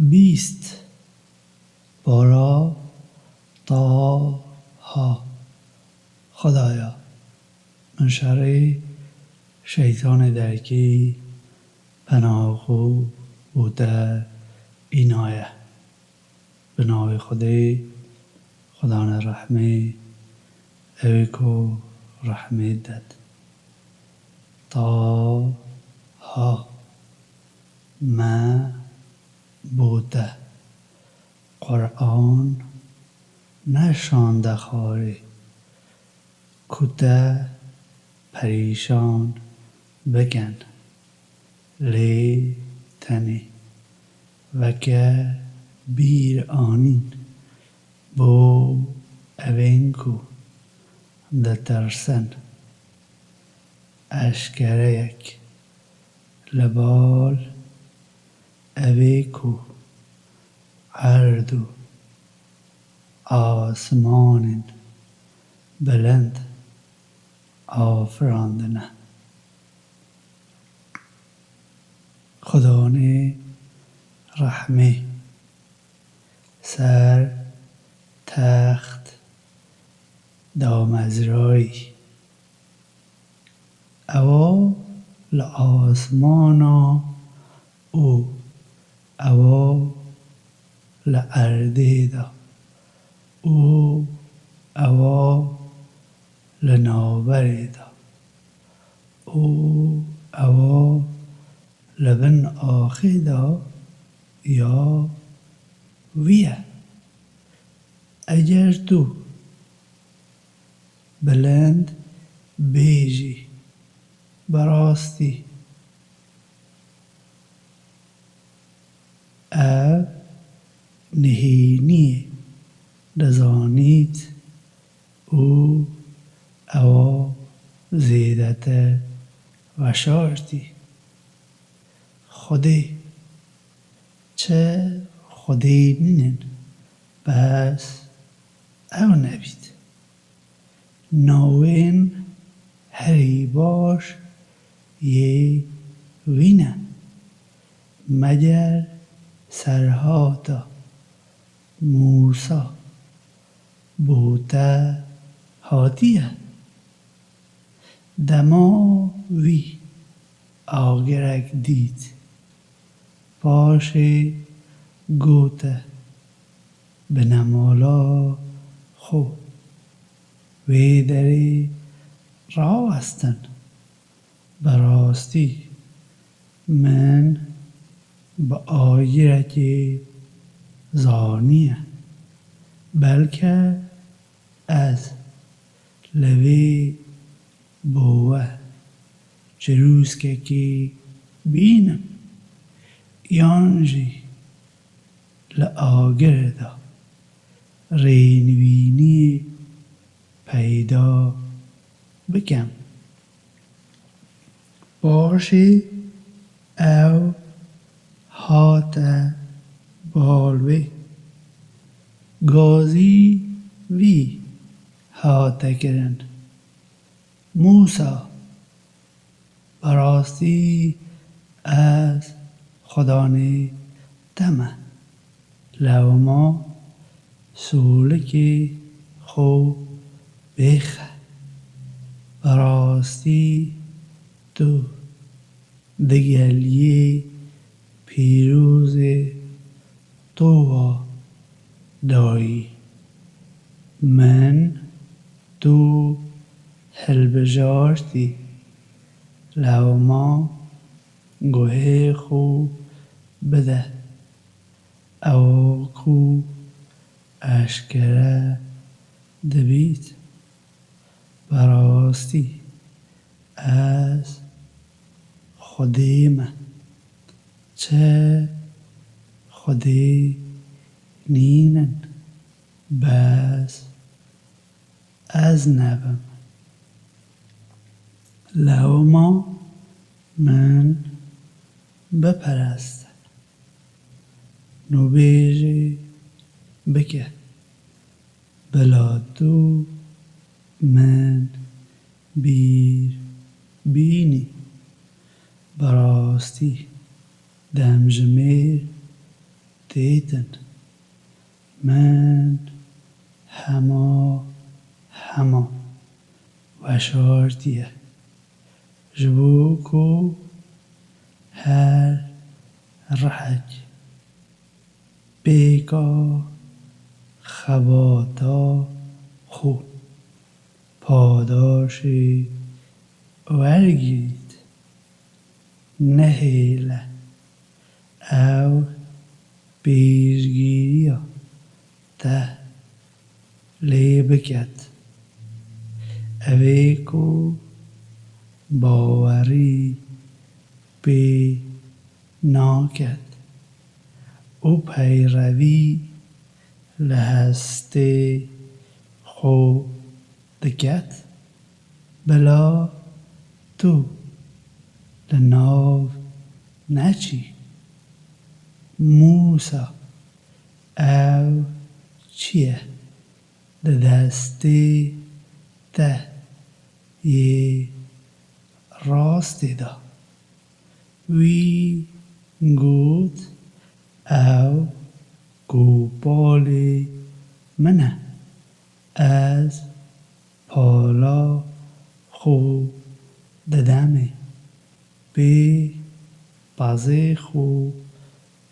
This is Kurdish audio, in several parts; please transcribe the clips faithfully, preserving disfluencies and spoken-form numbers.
Bîst. Para Taha. Xwedaya, min şerê şeytanê derkî, penaha xwe bo te înaye. Bi navê Xwedê, Xwedane rehmê, ew ê ku rehmê det. Taha. Me bo te Quran neşande xwarê, ku te perîşan bikin. Lê tenê weke bîranîn bo evên ku ditirsin. Eşkereyek li bal evê ku erd û asmanên bilind afirandine. Xudanê rehmê ser text damezrayî. Ewa li asmana û ewa li erdê de û ewa li navberê de û ewa li bin axê de ya wî ye. Eger tu bilind bêjî, bi rastî ev nihêniyê dizanît û ewa zêdetir veşartî. Xwedê, çi xwedê nînin, bes ew nebît. Navên herî baş yê wî ne. Meger serhata Mûsa bo te hatiye? Dema wî agirek dît, paşê gote binemala xwe, wê derê rawestin. Bi rastî min bi agirekê zaniye. Belke ez li vê bo we çirûskekê bînim, yan jî li agirê de rênivîniyê peyda bikim. Paşê ew hate bal wê. Gazî wî hate kirin. Mûsa, bi rastî ez Xudanê te me. Lewma sûlikê xwe bêxe. Bi rastî tu di geliyê pîrozê towa dayî. Min tu hilbijartî, lewma guhê xwe bide. Ew ku eşkere dibît, bi rastî ez Xwedê me. Çi Xwedê nînin, bes ez nebim. Lewma min bipereste. Nûbêjê bike. Bila tu min bîr bînî. Bi rastî demjimêr têtin. Min hema hema weşartiye. Ji bo ku her rihek pêka xebata xwe padaşê wergirît, nehêle ew pêşgiriya te lê biket. Evê ku bawerî pê naket û peyrevî li hestê xwe diket, bila tu li nav neçî. Mûsa, ew çi ye di destê te yê rastê de? Wî got, ew kopalê min e. Ez pala xwe didemê, pê pezê xwe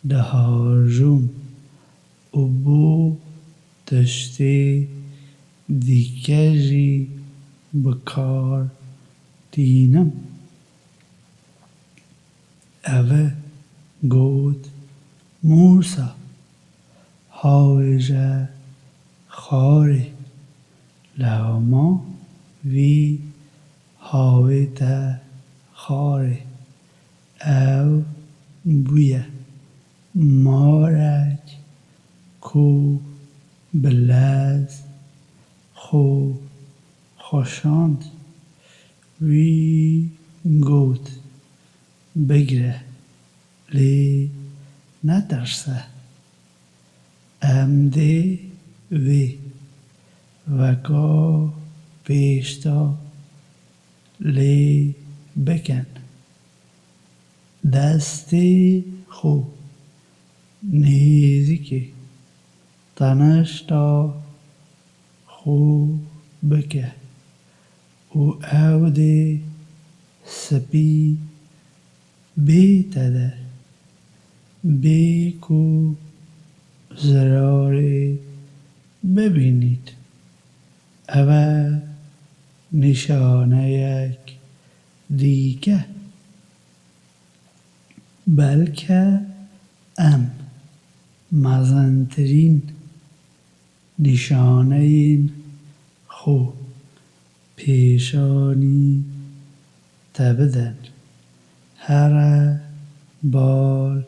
diharjûm û bo tiştê dîke jî bi kar tînim. Ev got, Mûsa, hawêje xarê. Lewma vî hawête xarê. Ew bûye marek ku bi lez xwe xweşand. Wî got, bigire, lê netirse. Em dê vê weka pêşta lê bikin. Destê xwe nêzîkê tenişta xwe bike û ew dê spî bête der, bê ku zirarê bibînît. Ev e nîşaneyek dîke. Belke em mezintirîn nîşaneyên xwe pêşanî te bidin. Here bal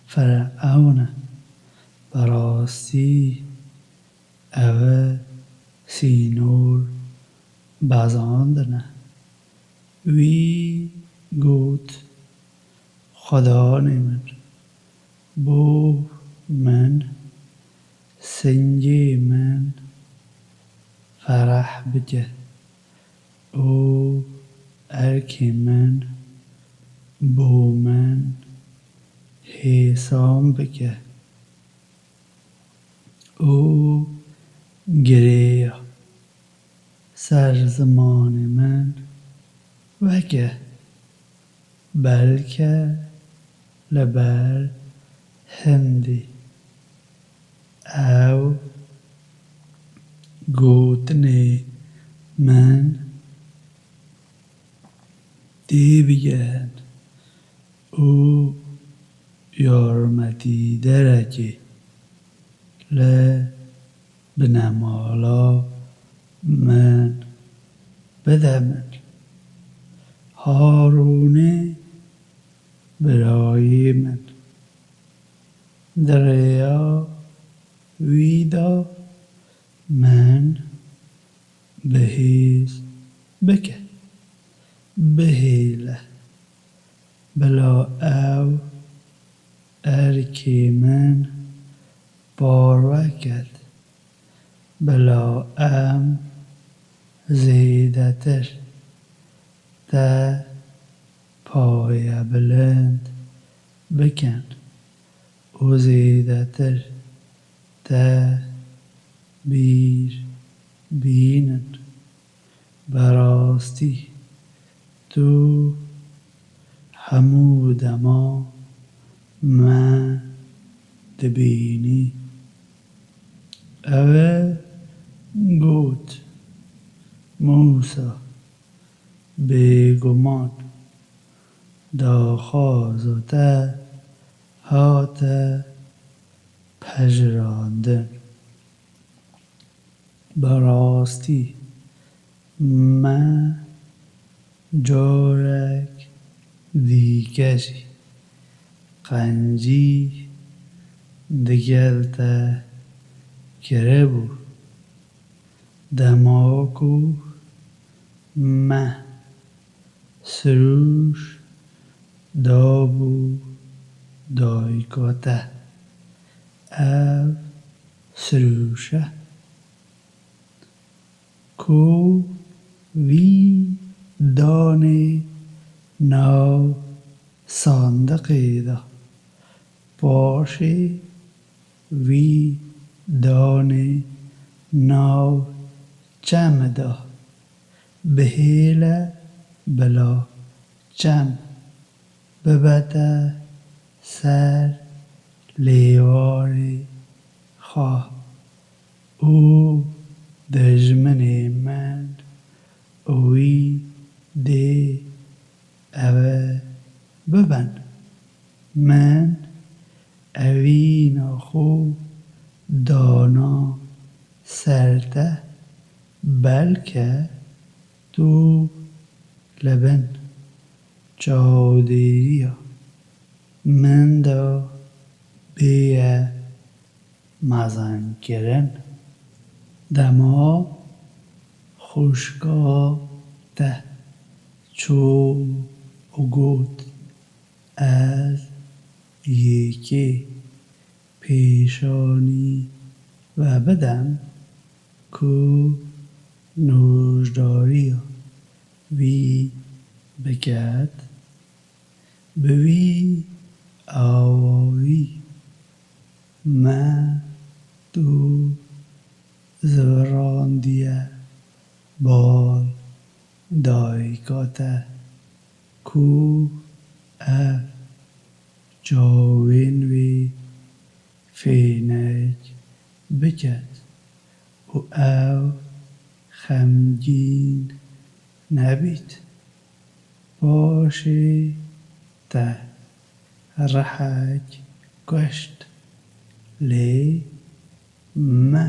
Firewn e. Bi rastî ev sînor bezandine. Wî got, Xudanê min, bo min singê min fereh bike û erkê min bo min hêsan bike û girêya ser zimanê min veke, belke li ber hindê ew gotinê min têbigehin û yarmetîderekê li binemala min bide min. Harûnê birayê min, di rêya wî de min bi hêz bike, bihêle. Bila ew erkê min parve ket, bila em zêdetir te payebilind bikin û zêdetir te bîr bînin. Bi rastî tu hemû dema me dibînî. Ew e got, Mûsa, bêguman daxwaza te hate pejirandin. Bi rastî me carek dîke jî qencî digel te kiribû. Dema ku me sirûş dabû dayika te, ev sirûş e ku vî danê nav sandiqê de, paşê vî danê nav çem de, bihêle bila çem bibete ser lêwarê xwe û dijminê min wî dê ew ê bibin. Min evîna xwe dana ser te, belke tu li bin çavdêriya min de bêye mezinkirin. Dema xwişka te çû û got, Ez yekê pêşanî we bidim ku nojdariya wî biket, bi wî awayî me tu zivirandiye bal dayika te ku ev çavên wê fênek biket û ew xemgîn nebît. Paşê te rihek kuşt, lê me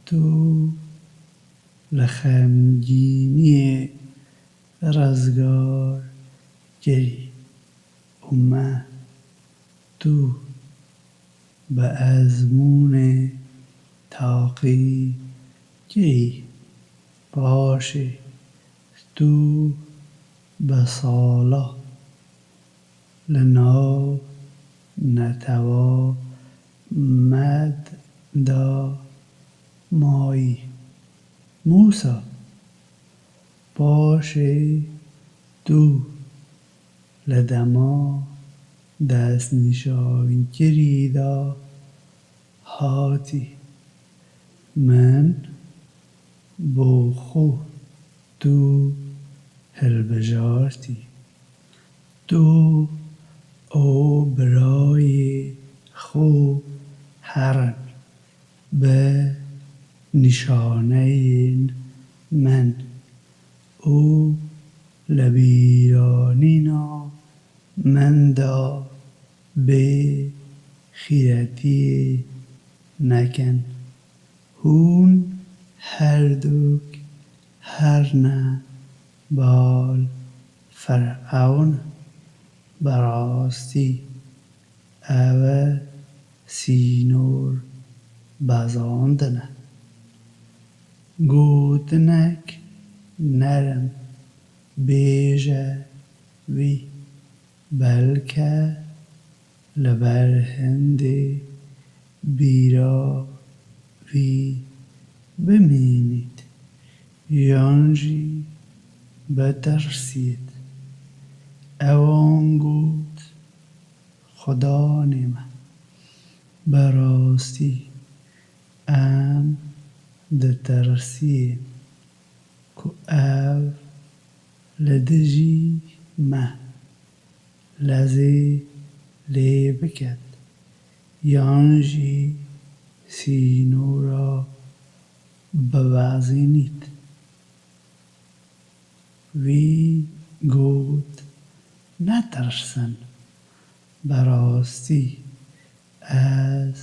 tu li xemgîniyê rizgar kirî û me tu bi ezmûnê taqî kirî. Paşê tu bi sala li nav netewa me de mayî. Mûsa, paşê tu li dema destnîşankirî de hatî. Min bo xwe tu hilbijartî. Tu û birayê xwe herin bi nîşaneyên min û li bîranîna min de bê xîretiyê nekin. Hûn herdûk herne bal Firewn. Bi rastî ew e sînor bezandine. Gotinek nerin bêje wî, belke li ber hindê bîra wî bimînît yan jî bitirsît. Ewan got, Xudanê me, Bi rastî em ditirsiyên ku ev li dijî me lezê lê biket yan jî sînora bibezînît. Wî got, Netirsin, bi rastî ez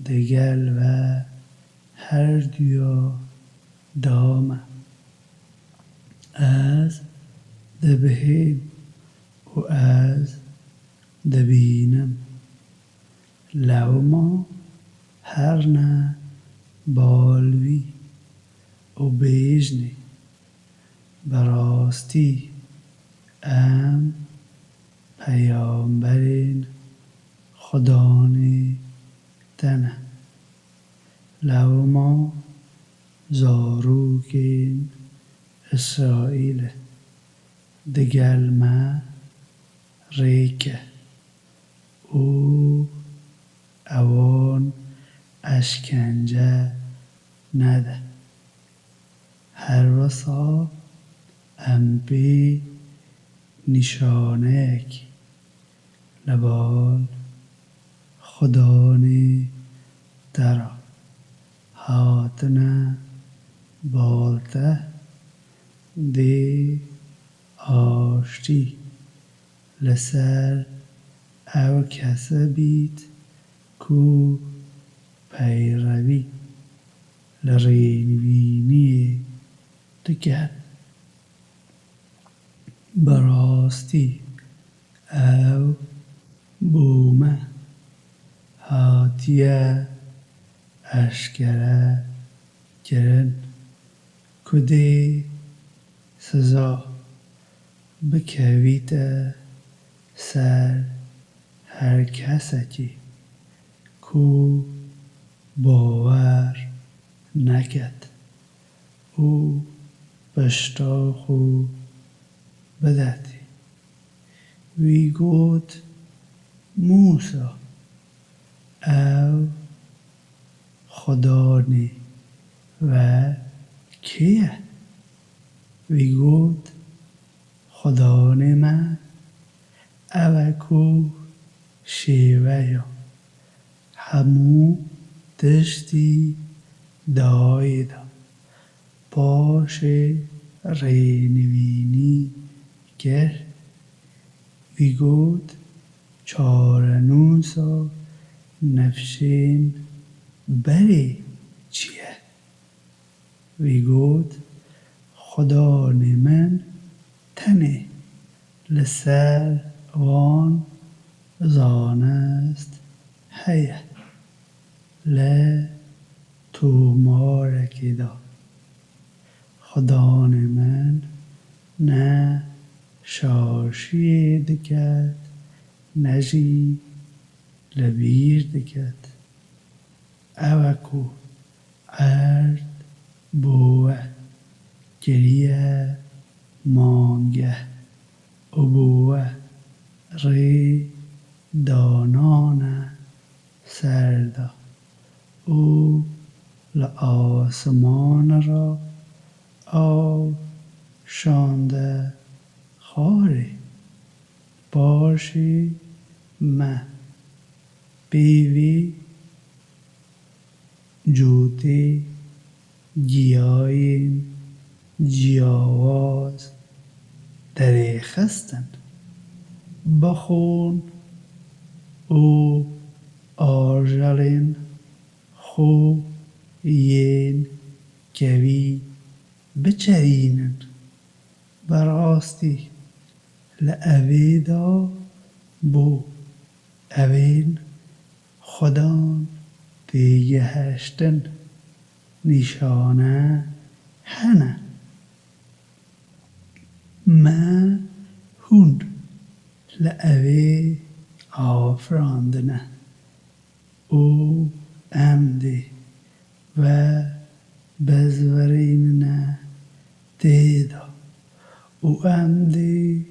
digel we herduya da me. Ez dibihêm û ez dibînim. Lewma herne bal wî û bêjnê, Bi rastî em peyamberên Xudanê te ne. Lewma zarokên Îsraîlê digel me rê ke û ewan eşkence nede. Her wisa em pê nîşaneyekî li bal Xudanê te re hatine bal te, dê aştî li ser ew kese bît ku peyrevî li rênivîniyê diket. Bi rastî ew bo me hatiye eşkere kirin ku dê siza bikevîte ser her kesekî ku bawer neket û pişta xwe bidetê. Wî got, Mûsa, ew Xudanê we kê ye? Wî got, Xudanê me ew e ku şêweya hemû tiştî dayê de. Paşê rênivînî kir. Wî got, Çarenûsa nifşên berê çi ye? Wî got, Xudanê min tenê li ser wan zanist heye. Li tomarekê de Xudanê min ne şaşiyê diket, ne jî li bîr diket. Ew e ku erd bo we kiriye mangeh û bo we rê danane ser de û li asman re av şande xwarê. Paşê me pêvî cotê giyayên ciyawaz derêxistin, bixwin û ajelên xwe yên kevî biçerînin. Bi rastî li evê de bû. Evên Xudan têgihiştin nîşane hene. Me hûn li evê afirandine û em dê ve bezverînine tê de û em dê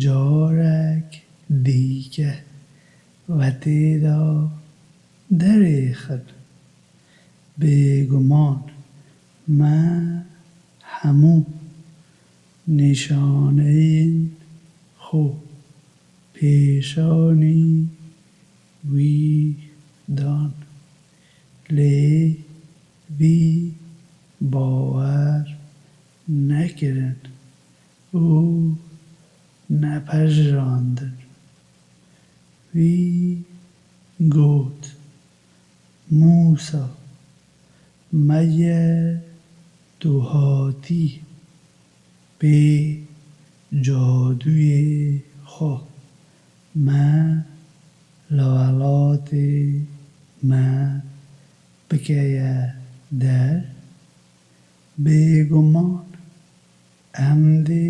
carek dîke ve tê de derêxin. Bêguman me hemû nîşaneyên xwe pêşanî wî dan, lê wî bawer nekirin û nepejirandin. Wî got, Mûsa, meye tu hatî pê cadûyê xwe me li welatê me bikeye der? Bêguman em dê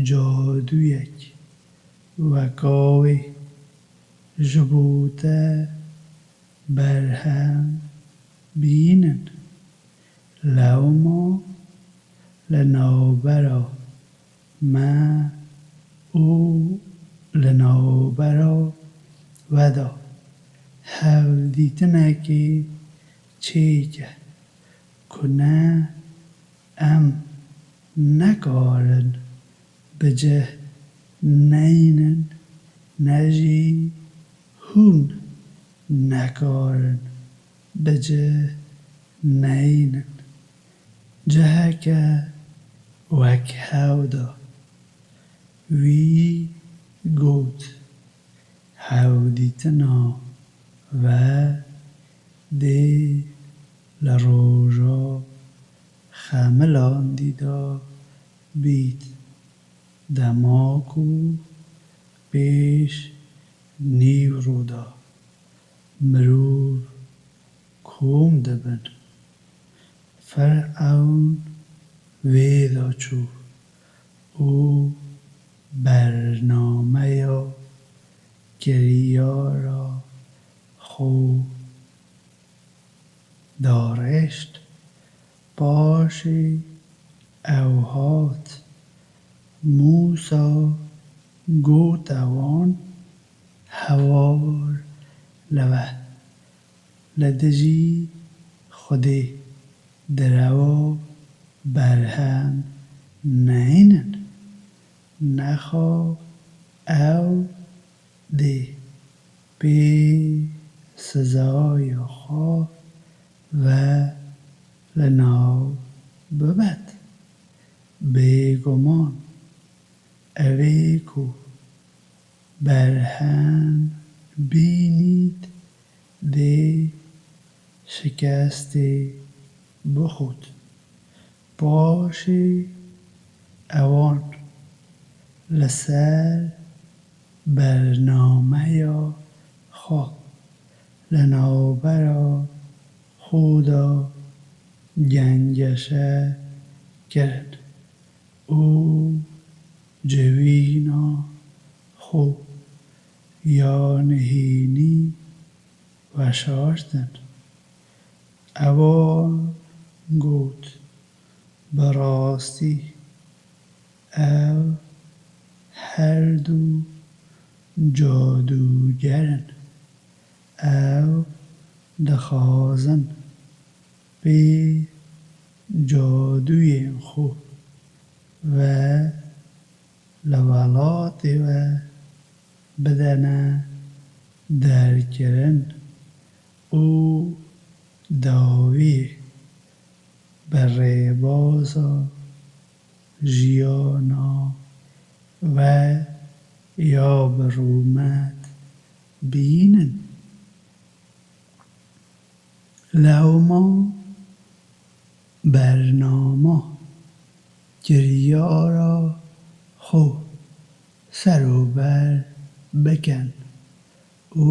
cadûyek weka wê ji bo te berhem bînin. Lewma li navbera me û li navbera we de hevdîtinekê çêke ku ne em nekarin bi cih neynin, ne jî hûn nekarin bi cih neynin. Ciheke wek hev de. Wî got, Hevdîtina we dê li roja xemilandî de bît, dema ku pêş nîvro de mirov kom dibin. Firewn vê de çû û bernameya kiryara xwe darêşt. Paşê ew hat, Mûsa gote wan, Hewar li we, li dijî Xwedê di rewa berhem neynin. Nexwe ew dê pê sizaya xwe ve li nav bibet. Bêguman evê ku berhem bînît dê şikestê bixwit. Paşê ewan li ser bernameya xwe li navbera xwe de gengeşe kirin û civîna xwe ya nihênî veşartin. Ewan got, Bi rastî ew her du cadûger in. Ew dixwazin pê cadûyên xwe ve li welatê we bidene derkirin û dawiyê bi rêbaza jiyana we ya bi rûmet bînin. Lewma bernama kiryara xwe serober bikin û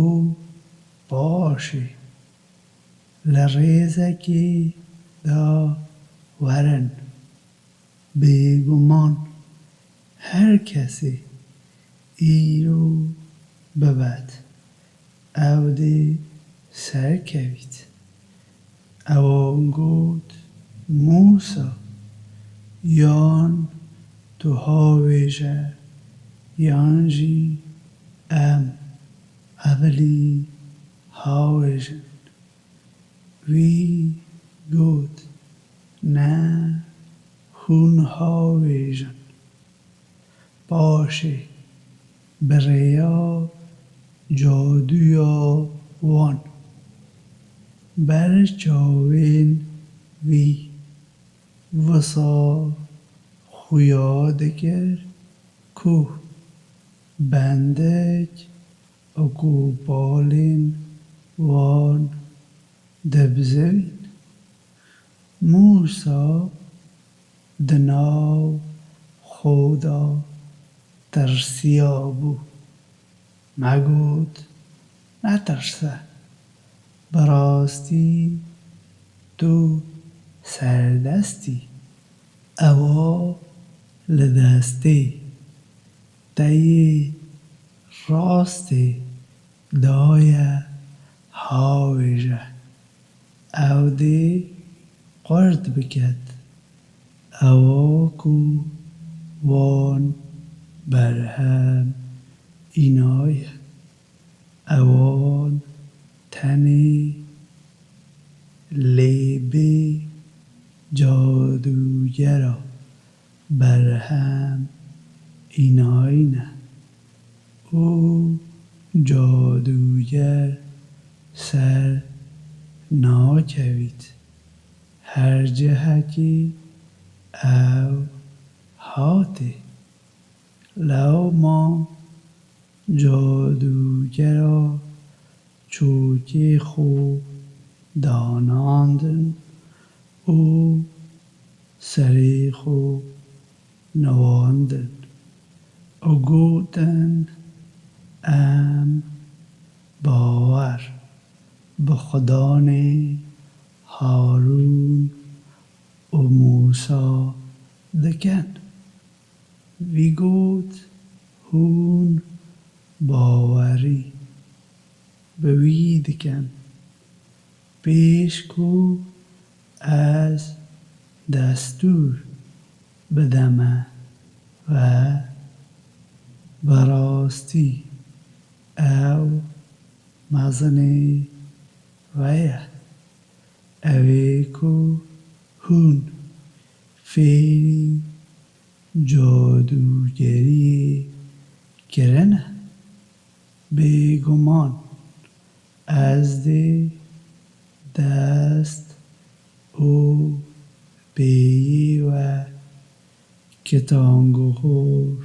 paşê li rêzekê de werin. Bêguman her kesê îro bibet, ew dê serkevît. Ewan got, Mûsa, yan tu havêje, yan jî em evilî hawêjin. Wî got, ne, hûn hawêjin. Paşê bi rêya caduya wan ber çavên wî wisa xuya dikir ku bendek û ku balên wan dibizivîn. Mûsa di nav xwe de tirsiyabû. Me got, netirse, bi rastî tu serdest î. Ewa li destê te yê rastê daye hawêje. Ew dê qurt biket. Ewa ku wan berhem înaye. Ewan tenê lê bê cadûgera berhem înayî ne û cadûger ser nakevît. Her cihekî ew hatê. Lewma cadûgera çokê xwe danandin û serê xwe niwandin û gotin, em bawer bi Xudanê Harûn û Mûsa dikin. Wî got, hûn bawerî bi wî dikin, pêş ku ez destûr bideme we, bi rastî ew mezinê we ye. Ew ê ku hûn fêrî cadûgeriyê kirine, bêguman ez dê dest û pêyê we kitangûxor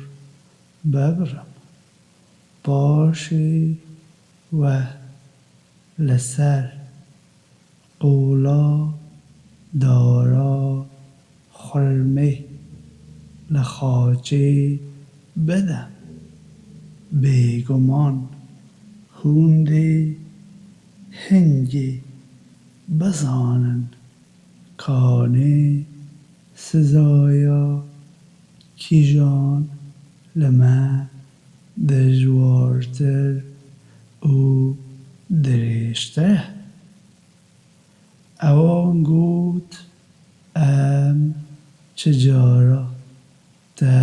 bibirim. Paşê we li ser qola dara xurmê li xaçê bide. Bêguman hûn dê hingê bizanin kanê sizaya kîjan li me dijwartir û dirêjtir e. Ewan got, em çi cara te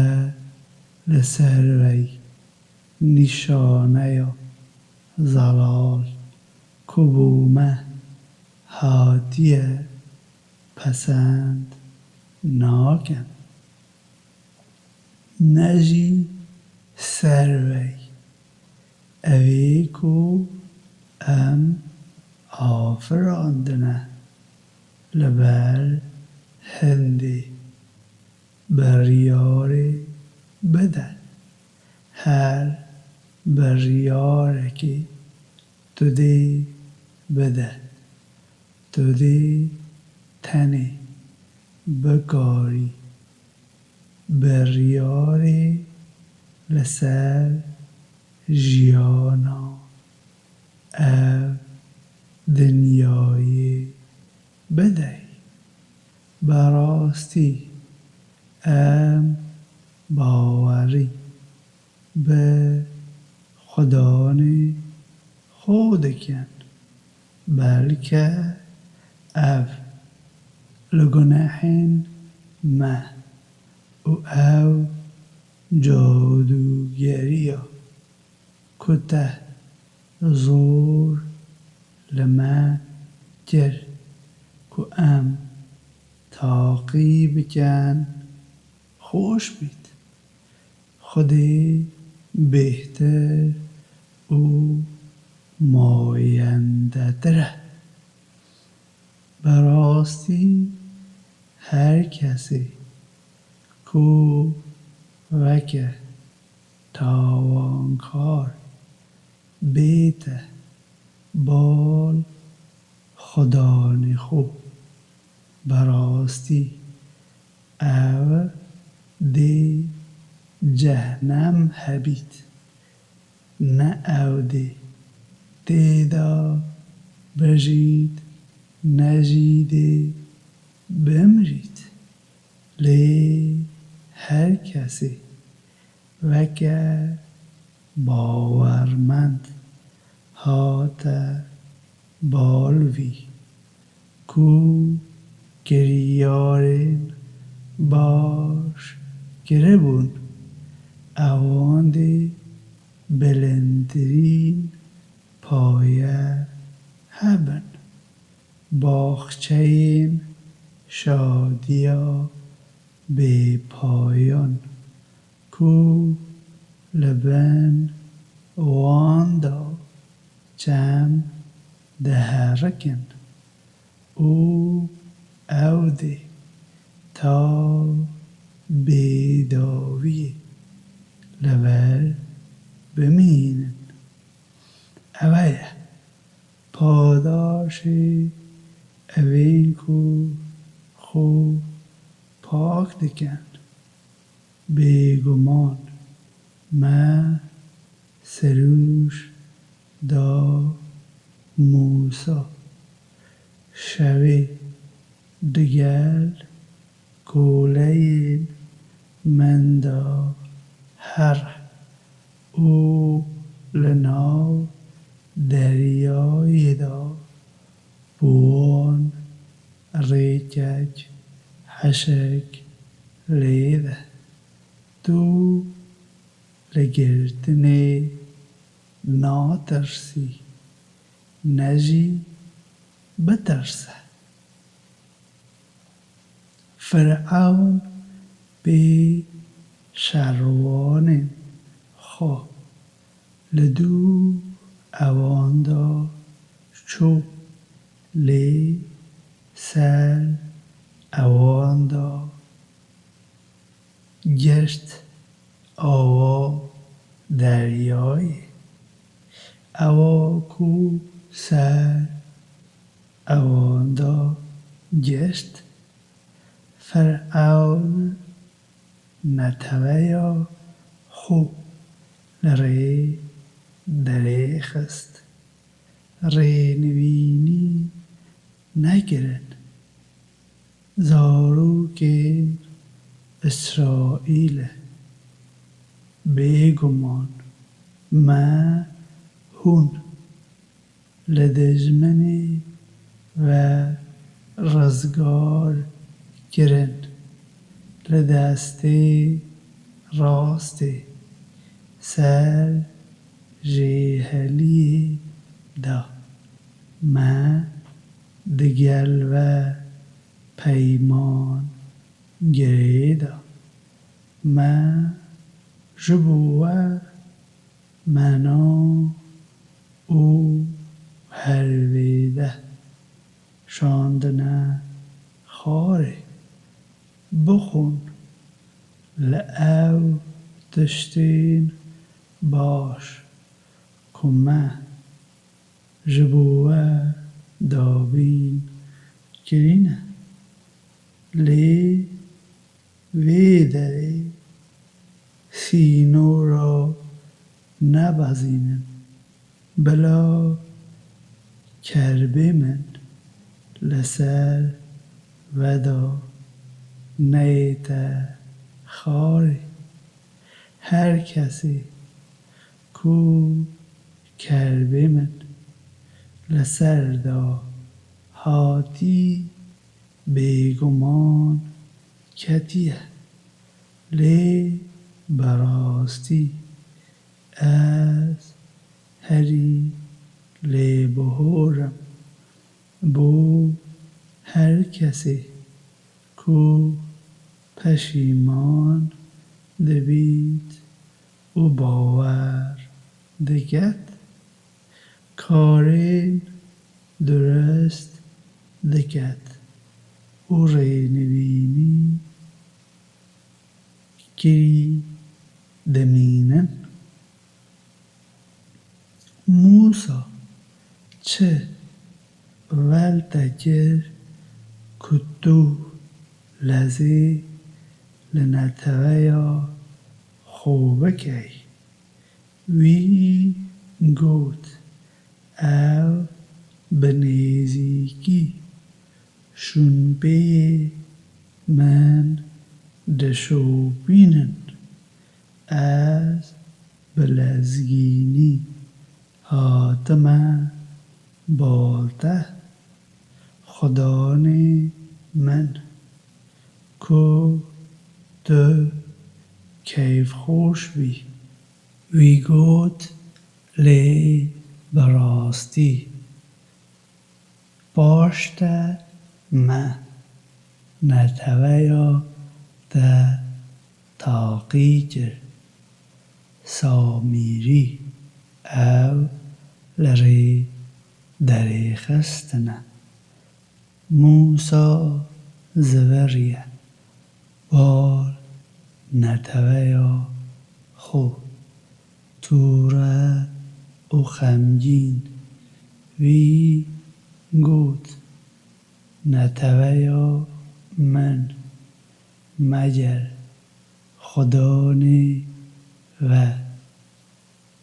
li ser vey nîşaneya zelal ku bo me hatiye pesend nakin. Ne jî ser vey. Ev ê ku em afirandine li ber hindê biryarê bide. Her biryarekê tu dê bide. Tu dê tenê bikarî biryarê li ser jiyana ev dinyayê bidey. Bi rastî em bawerî bi Xudanê xwe dikin. Belke ev li gunehên me û ew cadûgeriya ku te zor li me kir ku em taqî bikin, xweş bît. Xwedê bêhtir û mayendetir e. Bi rastî her kesê ku weke tawankar bête bal Xudanê xwe, bi rastî ew dê cehnem hebît. Ne ew dê tê de bijît, ne jî dê bimrît. Lê her kesê weke bawermend hate bal vî ku kiryarên baş kiribûn, ewan dê bilindtirîn paye hebin. Baxçeyên şadiya bêpayan ku li bin wan de çem diherikin û ew dê ta bêdawiyê li vir bimînin. Ev e ye. Padaşê evên ku xwe pak dikin. Bêguman me serûş da Mûsa. Şevê digel koleyên min de here û li nav deryayê de bi wan rêkek heşek lê de. Tu li girtinê natirsî, ne jî bitirse. Firewn pê şerwanên xwe li dû ewan de çû, lê ser ewan de girt awa deryayê. Ewa ku ser ewan de girt, Firewn neteweya xwe li rê derêxist. Rênivînî nekirin. Zarokên Îsraîlê, bêguman me hûn li dijminê ve rizgar kirin, li destê rastê ser jêheliyê de me digel ve peyman girê de. Me ji bo we mena û hervêde şandine xwarê. Bixwin li ew tiştên baş ku me ji bo we dabîn kirîne. Lê vê derê sînora nebezînin, bila kerbê min li ser ve de neyête xwarê. Her kesê ku kerbê min li ser de hatî, bêguman ketiye. Lê bi rastî ez herî lêbihor im. Bo her kesê ku peşîman dibît û bawer diket, karên durist diket û rênivînî kirî dimînin. Mûsa çi vel te kir ku tu lezê li neteweya xwe bikey? Wî got, Ew bi nêzîkî şûnpêyê min dişopînin. Ez bi lezgînî hatime balteh, Xudanê min, ku tu keyfxweş bî. Wî got, Lê bi rastî paş te me neteweya te taqî kir. Samîrî ew li rê derêxistine. Mûsa ziviriye bar neteweya xwe, tûre û xemgîn. Wî got, Neteweya min, meger Xudanê ve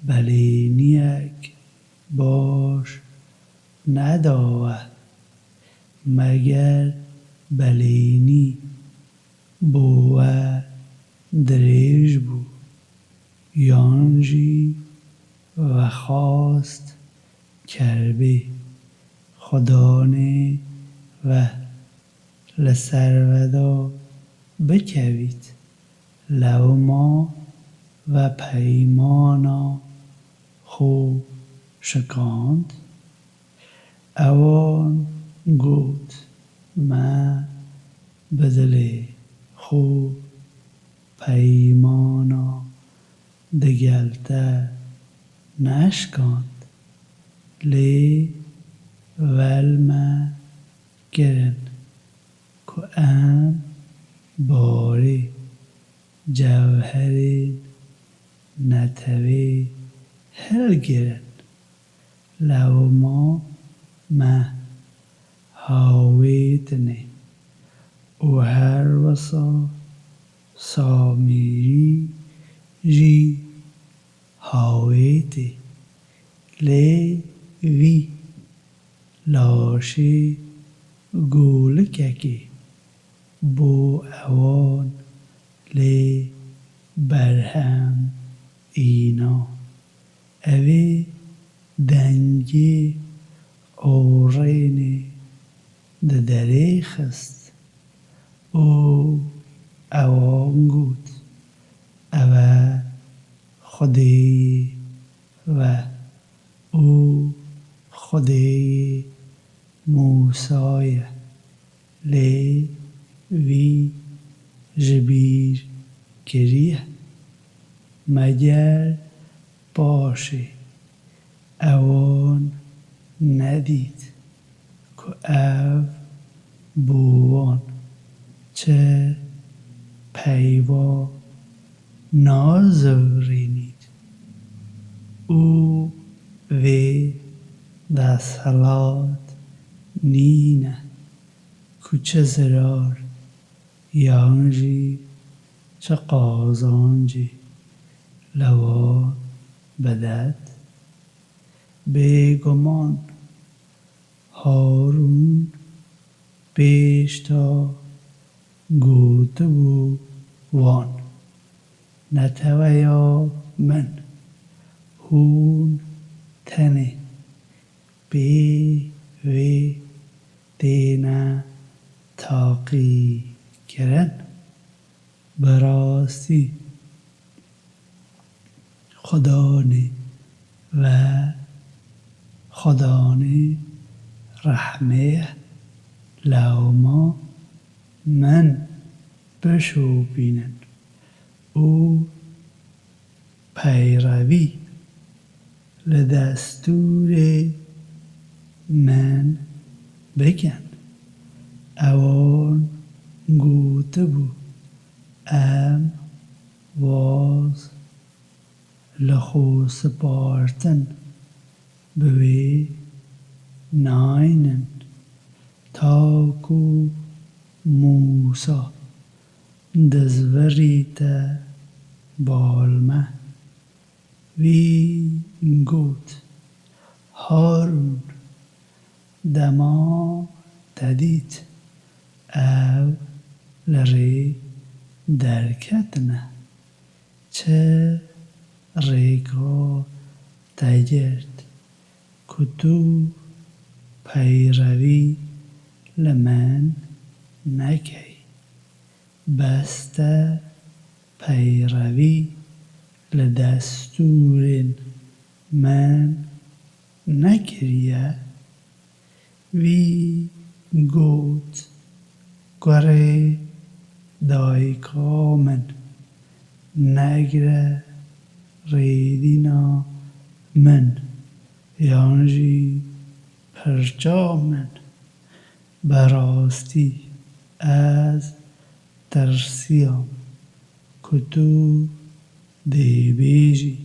belêniyek baş nedawe, meger belênî bo we dirêj bû, yan jî vexwast kerbê Xudanê ve li ser ve de bikevît, lewma ve peymana xwe şikand? Ewan got, Me bi dilê xwe peymana digel te neşkand, lê vel me kirin ku em barê cewherên netewê hilgirin. Lewma me hawêtinê û her wisa Samîrî jî hawêtê. Lê vî laşê golikekê bo ewan lê berhem îna. Evê dengê oxirînê di derê xist û ewan got, Ev e Xwedêyê ve û Xwedêyê Mûsa ye, lê vî ji bîr kiriye. Meger paşê ewan nedît ku ev bo wan çi peyva nazivirînît û vê desthilat nîne ku çi zirar yan jî çi qazancê li wan bidet? Bêguman Harûn pêşta gotibû wan, Neteweya min, hûn tenê pê vê têne taqîkirin. Bi rastî Xudanê ve, Xudanê Rehmê ye, lewma min bişopînin û peyrevî li destûrê min bikin. Ewan gotibû, em vaz li xwe sipartin bi wê naynin, ta ku Mûsa dizvirîte bal me. Wî got, Harûn, dema te dît ew li rê derketine, çi rêka te girt ku tu peyrevî li min nekey? Bes te peyrevî li destûrên min nekiriye? Wî got, Kurê dayika min, negire rêdîna min yan jî pirça min. Bi rastî ez tirsiyam ku tu dê bêjî,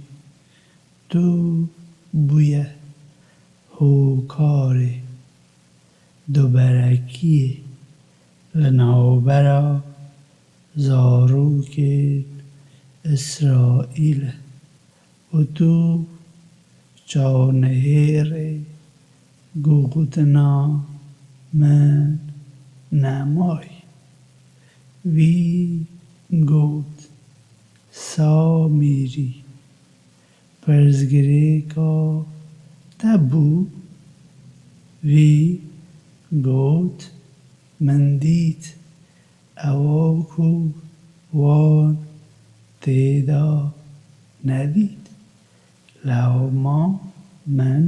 Tu bûye hokarê duberekiyê li navbera zarokên Îsraîlê û tu çawnihêrê gotina min nemayî. Wî got, Samîrî, pirsgirêka te bû? Wî got, Min dît ewa ku wan têda nedît. Lewma min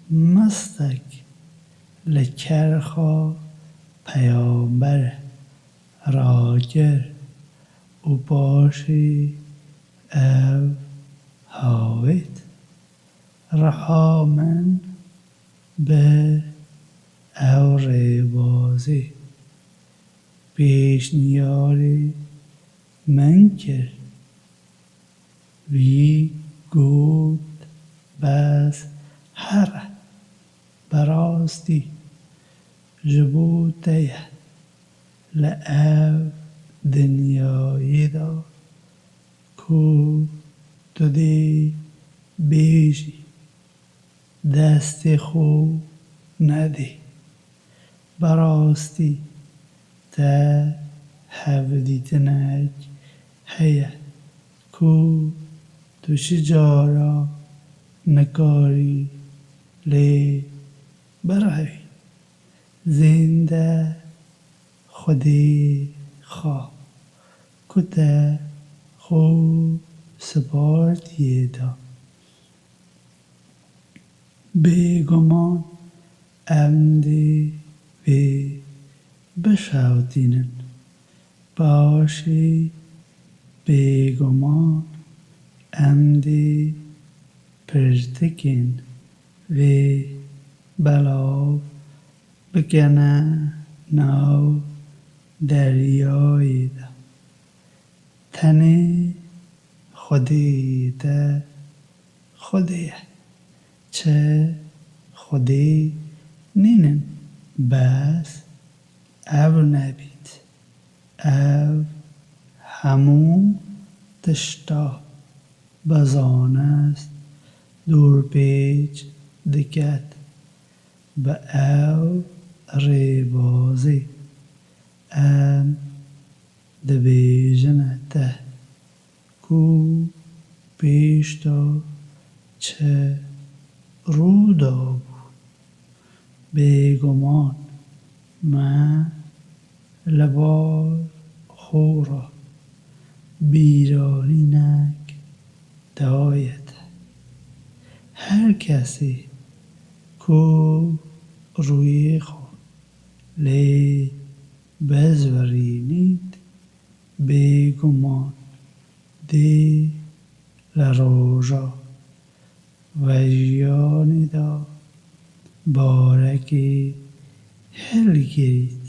mistek li kerxa peyamberê rakir û paşê ew havêt. Riha min bi ew rêbazê pêşniyarê min kir. Wî got, Bes here, bi rastî ji bo te ye li ev dinyayê de ku tu dê bêjî, destê xwe nedê. Bi rastî te hevdîtinek heye ku tu çi cara nikarî lê birevî. Zênde Xwedê xwe ku te xwe sipartiye de. Bêguman em dê vê bişewitînin. Paşê bêguman em dê pirtikên vê belav bikene nav deryayê de. Tenê Xwedê te Xwedê ye. Çi Xwedê nînin, bes ev nebît. Ev hemû tişta bi zanist dûrpêç diket. Bi ew rêbazê em dibêjine te ku pêş de çi rû dabû. Bêguman me li bar xwe re bîranînek daye te. Her kesê ku rûyê xwe lê bezwirînît, bêguman dê li roja vejiyanê de barekê hilgirît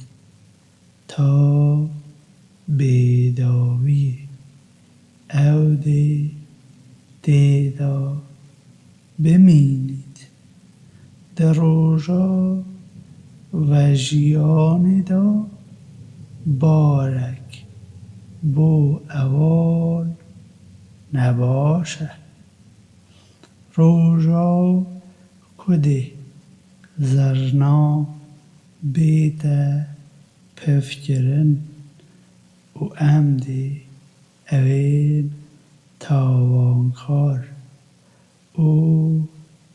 ta bêdawiyê ew dê tê de bimînît. Di roja vejiyanê de barek bo ewan nebaş e. Roja ku dê zerna bête pevkirin û em dê ewên tawankar û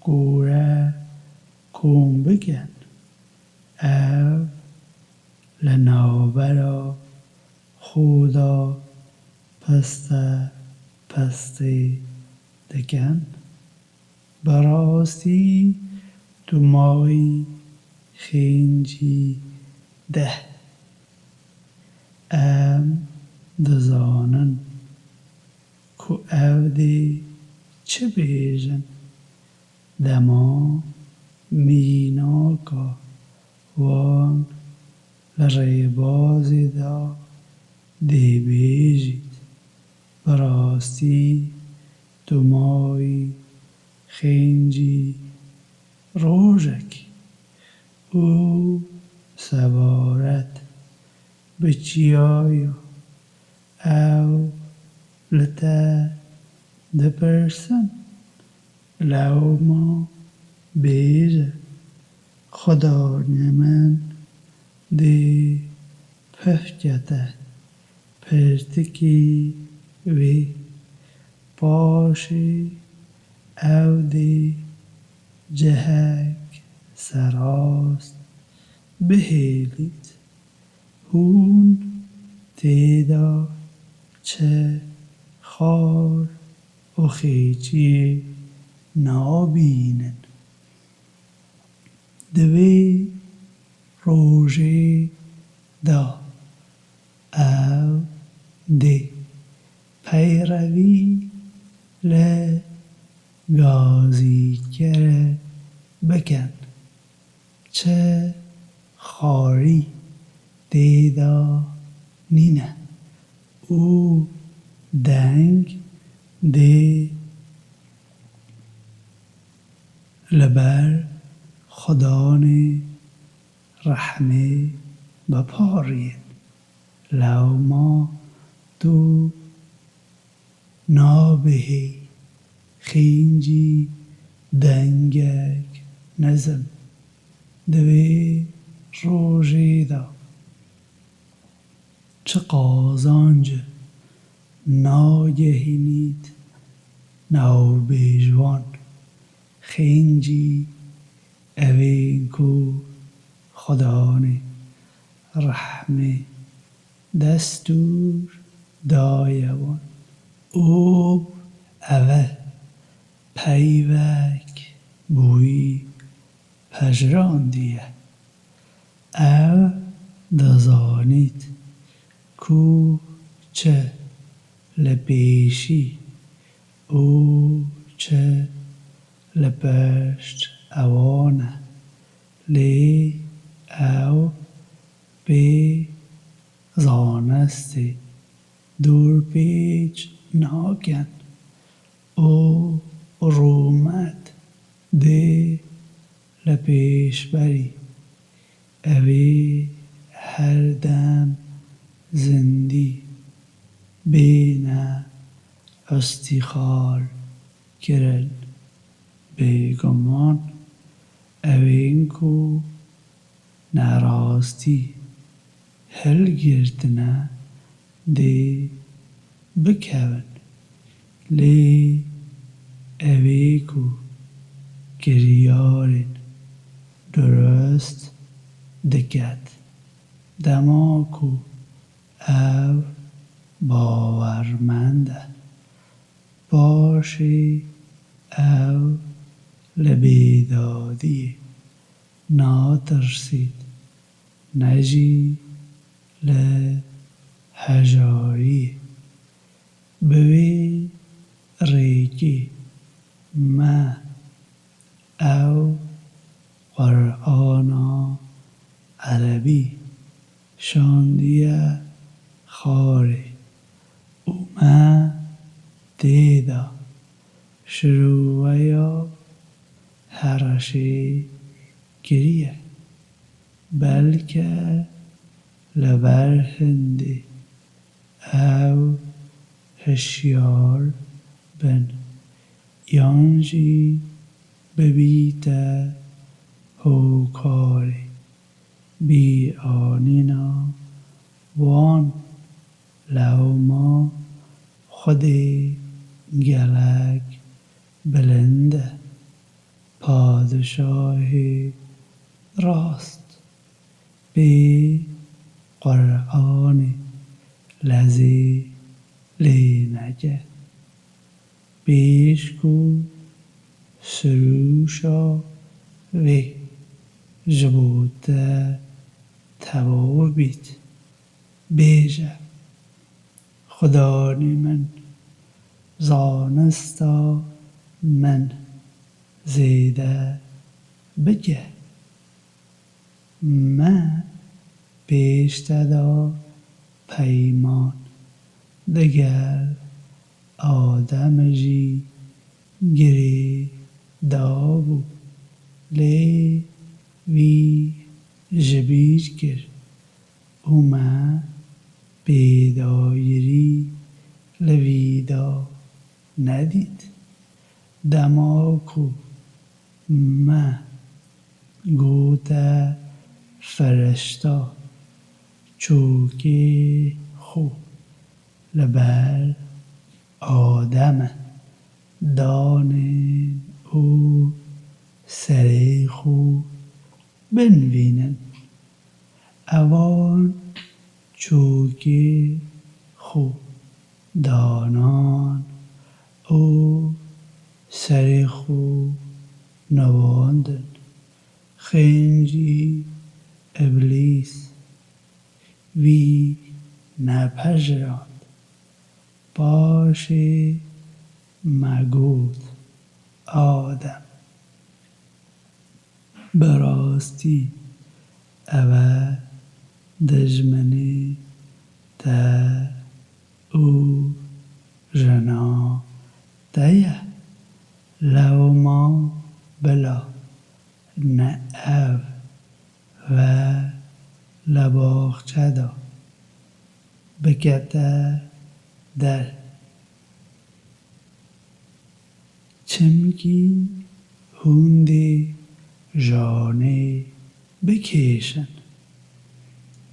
gore kom bikin. Ev li navbera xwe de peste pestê dikin. Bi rastî tu mayî xêncî deh. Em dizanin ku ev dê çi bêjin. Dema mînaka wan li rêbazê de dê bêjît, bi rastî tu mayî xêncî rojekî û sebaret bi çiyaya ew li te dipirsin. Lewma bêje, Xudanê min dê pevkete pirtikî wê. Paşê ew dê cihek serast bihêlît. Hûn tê de çi xar û xêçiyê nabînin. Di vê rojê de ew dê peyrevî li gazîkere bikin. Çi xwarî tê de nîne û deng dê li ber Xudanê rehmê bipariyên. Lewma tu nabihî xêncî dengek nizm. Di vê rojê de çi qazanc nagehînît navbêjwan, xêncî evên ku Xudanê rehmê destûr daye wan û ev e peyvek bi wî pejrandiye. Ew dizanît ku çi li pêşî û çi li pişt ewan e, lê ew pê zanistê dorpêç nakin û rûmet dê li pêşberî. Ew ê her dem zindî bêne îstîxal kirin. Bêguman ew ên ku nerastî hilgirtine dê bikevin, lê ew ê ku kiryarên durust diket, dema ku ew bawermend e, paşê ew li bêdadiyê natirsît, ne jî li hejariyê. Bi vê rêkê me ew Qur'ana Erebî şandiye xwarê û me tê de şiroveya hereşê kiriye. Belke li ber hindê ew hişyar bin, yan jî bibîte hokarê bîranîna wan. Lewma Xwedê gelek bilind e. Padişahê rast, bê Qur'anê lezê lê neke. Pêş ku sirûşa wê ji bo te tewav bît, bêje: Xudanê min, zanista min zêde bike. Me pêş te de peyman digel Ademê jî girê dabû, lê wî ji bîr kir û me pêdayirî li vî de nedît. Dema ku me gote firişta çokê xwe li ber Ademê danên û serê xwe binivînin. Evan çokê xwe danan û serê xwe nivandin. Xêncî Îblîs wî nepejirand. Paşê me got: Adem, bi rastî ev e dijminê te û jina te ye. Lewma bila ne ev ve li baxçe de bikete der. Çimkî hûn dê janê bikêşin.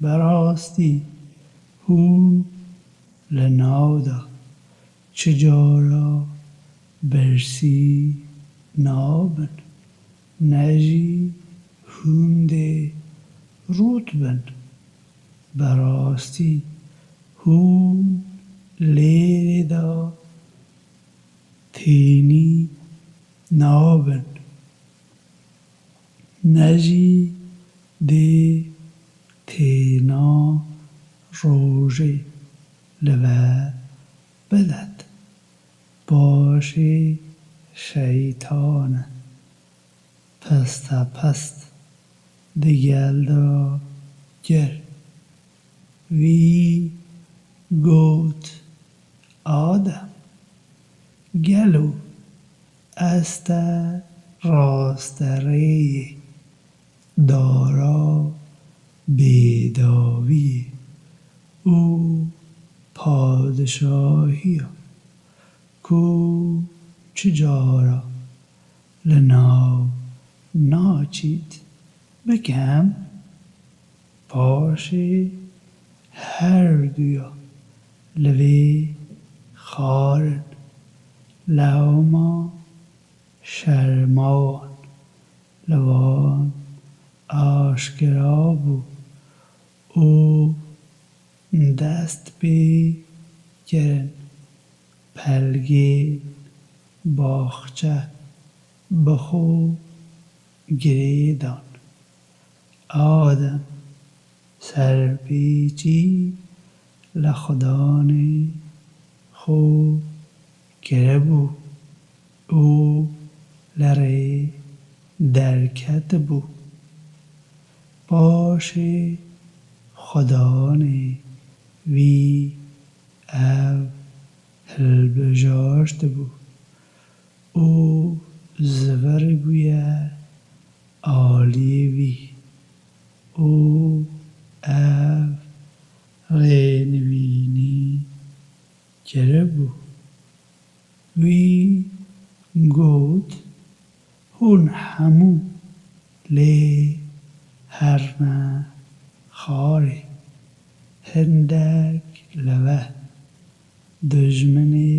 Bi rastî hûn li nav de çi cara birsî nabin, ne jî hûn dê rût bin. Bi rastî hûn lêrê de tênî nabin, ne jî dê têna rojê li we bidet. Paşê şeytane pestepest digel de kir. Wî got: Adem, gelo ez te rasterêyê dara bêdawiyê û padişahiya ku çi cara li nav naçît bikem? Paşê herduya li vê xwarin. Lewma şerma wan li wan aşkera bû û dest pê kirin pelgên baxçe bi xwe girêdan. Adem serpêçî li Xudanê xwe kiribû û li rê derketibû. Paşê Xudanê wî ev hilbijartibû û zivir bûye aliyê wî û ev rênivînî kiribû. Wî got, Hûn hemû lê herme xarê, hindek li we, dijminê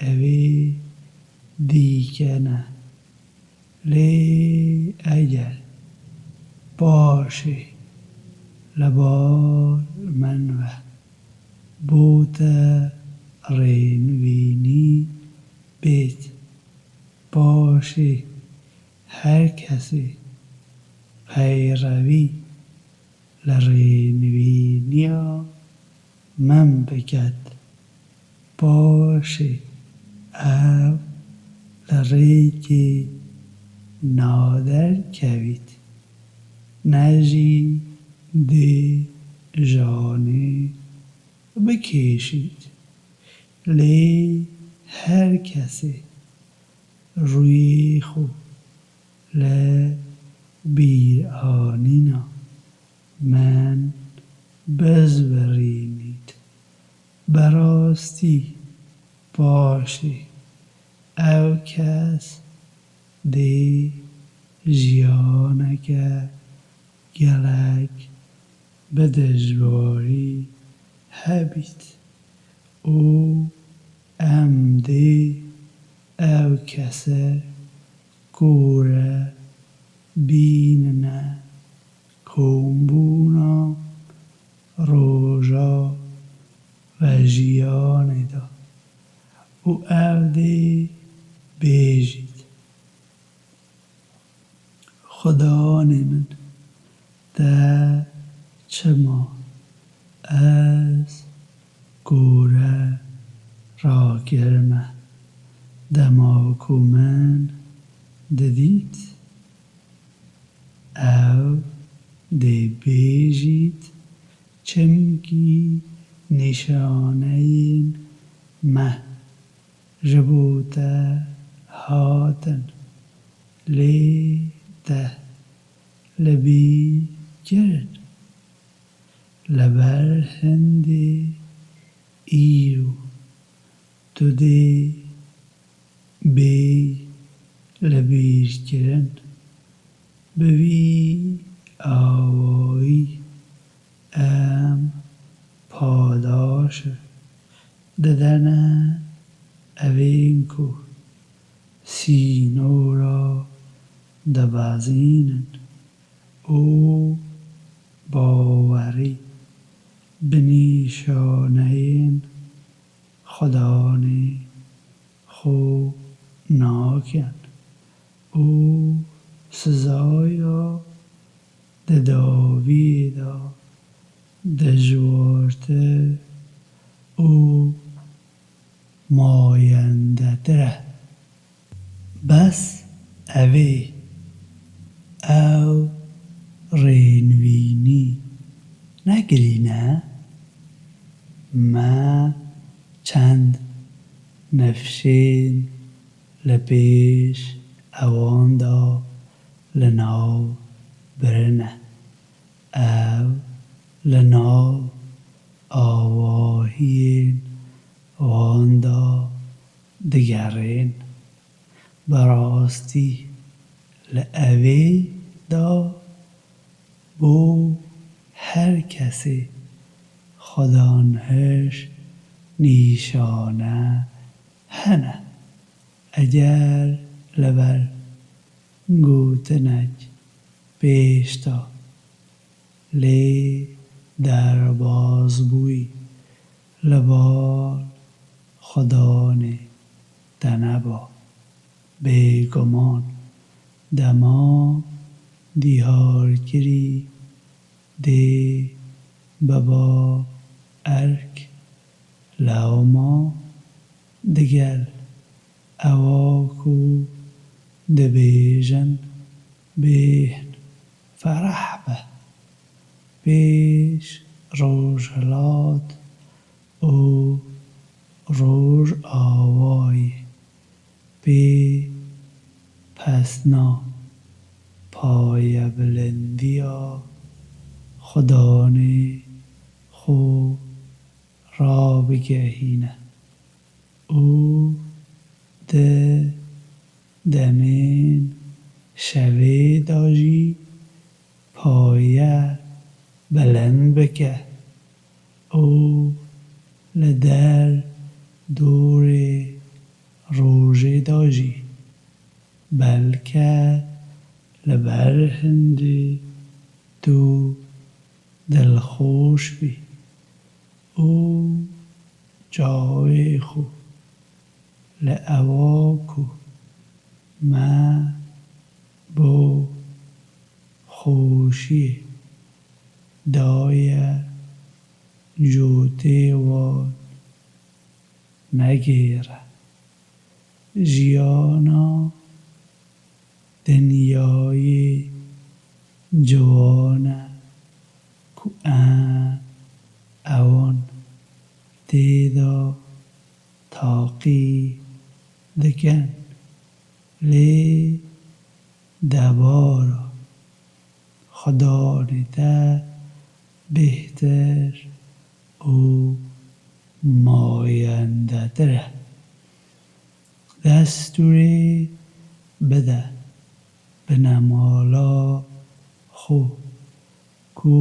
evê dîke ne. Lê eger paşê li bar min ve bo te rênivînî bêt, paşê her kesê peyrevî li rênivîniya min biket, paşê ew li rêkê naderkevît, ne jî dê janê bikêşît. Lê her kesê rûyê xwe li bîranîna min bizibirînît, bi rastî paşê ew kes dê jiyaneke gelek bi dijwarî hebît û em dê ew kese kore bînine kombûna roja vejiyanê de û ew dê bêjît, Xudanê min, te çima ez kore rakirime, dema ku min didît? Ew dê bêjît, çimkî nîşaneyên me ji bo te hatin, lê te li bîr kirin. Li ber hindê îro tu dê bêyî li bîr kirin. Bi vî awayî em padaş didene evên ku sînora dibezînin û bawerî bi nîşaneyên Xudanê xwe nakin û sizaya di dawiyê de dijwartir û mayendetir e. Bes ev ê, ew rênvînî ne girîn e? Me çend nifşên li pêş ewan de li nav birine. Ew li nav awahiyên wan de digerên. Bi rastî li evê de bo her kesê xudanhiş nîşane hene. Eger li ber gotinek pêş de lê derbazbûyî li bar xudanê te neba. Bêguman dema diyar kirî Dê biba erk lewma digel ewa ku dibêjin bêhn fereh be. Pêş Rojhilat û Rojavayê pê pesna payebilindiya xudanê xwe rabigehîne û di demên şevê de jî paye bilind bike û li der dorê rojê de jî, belke li ber hindê tu dilxweş bî û çavê xwe li ewa ku me bo xweşiyê daye cotê wan negêre. Jiyana dinyayê ciwan e ku em ewan tê de taqî dikin, lê debara xudanê te bêhtir û mayendetir e. Destûrê bide binemala xwe ku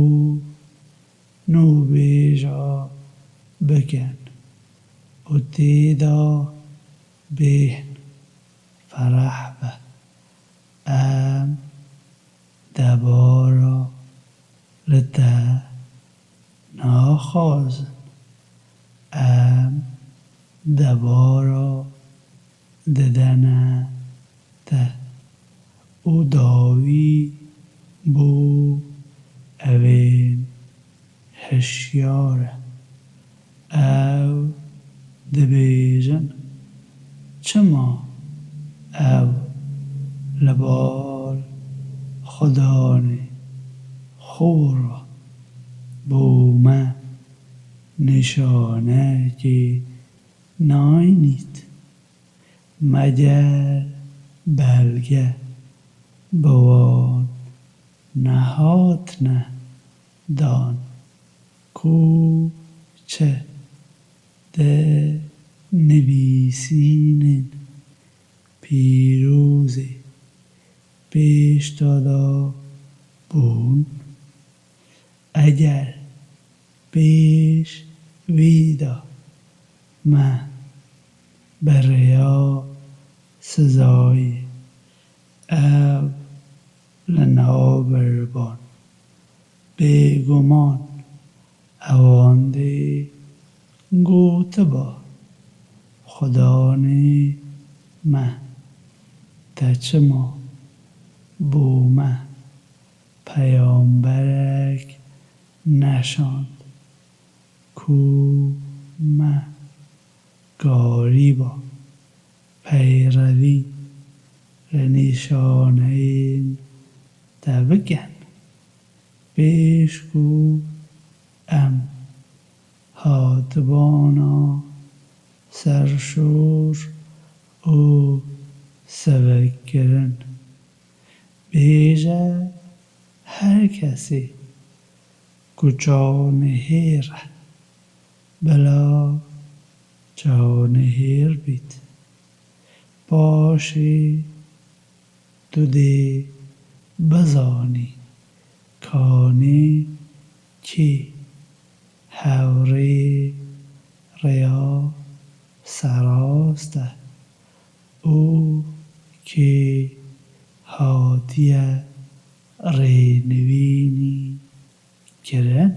nûbêja bikin û tê de bêhn fereh be. Em debara li te naxwazin. Em debara didene te û dawî bo evên hişyar e. Ew dibêjin, çima ew li bar xudanê xwe re bo me nîşanekê nayînît? Meger belge bi wan nehatine dan ku çi di nivîsînên pîrozê pêş te de bûn? Eger pêş vî de me bi rêya sizayê ew li navbirban, bêguman ewan dê gotiba, Xudanê me, te çima bo me peyamberek neşand ku me karîba peyrevî li nîşaneyên te bikin, pêş ku em hatibana serşor û sevekirin. Bêje her kesê ku çavnihêr e, bila çavnihêr bît. Paşê tu dê bizanî kanê kê hevrê rêya serast e û kê hatiye rênivînî kirin.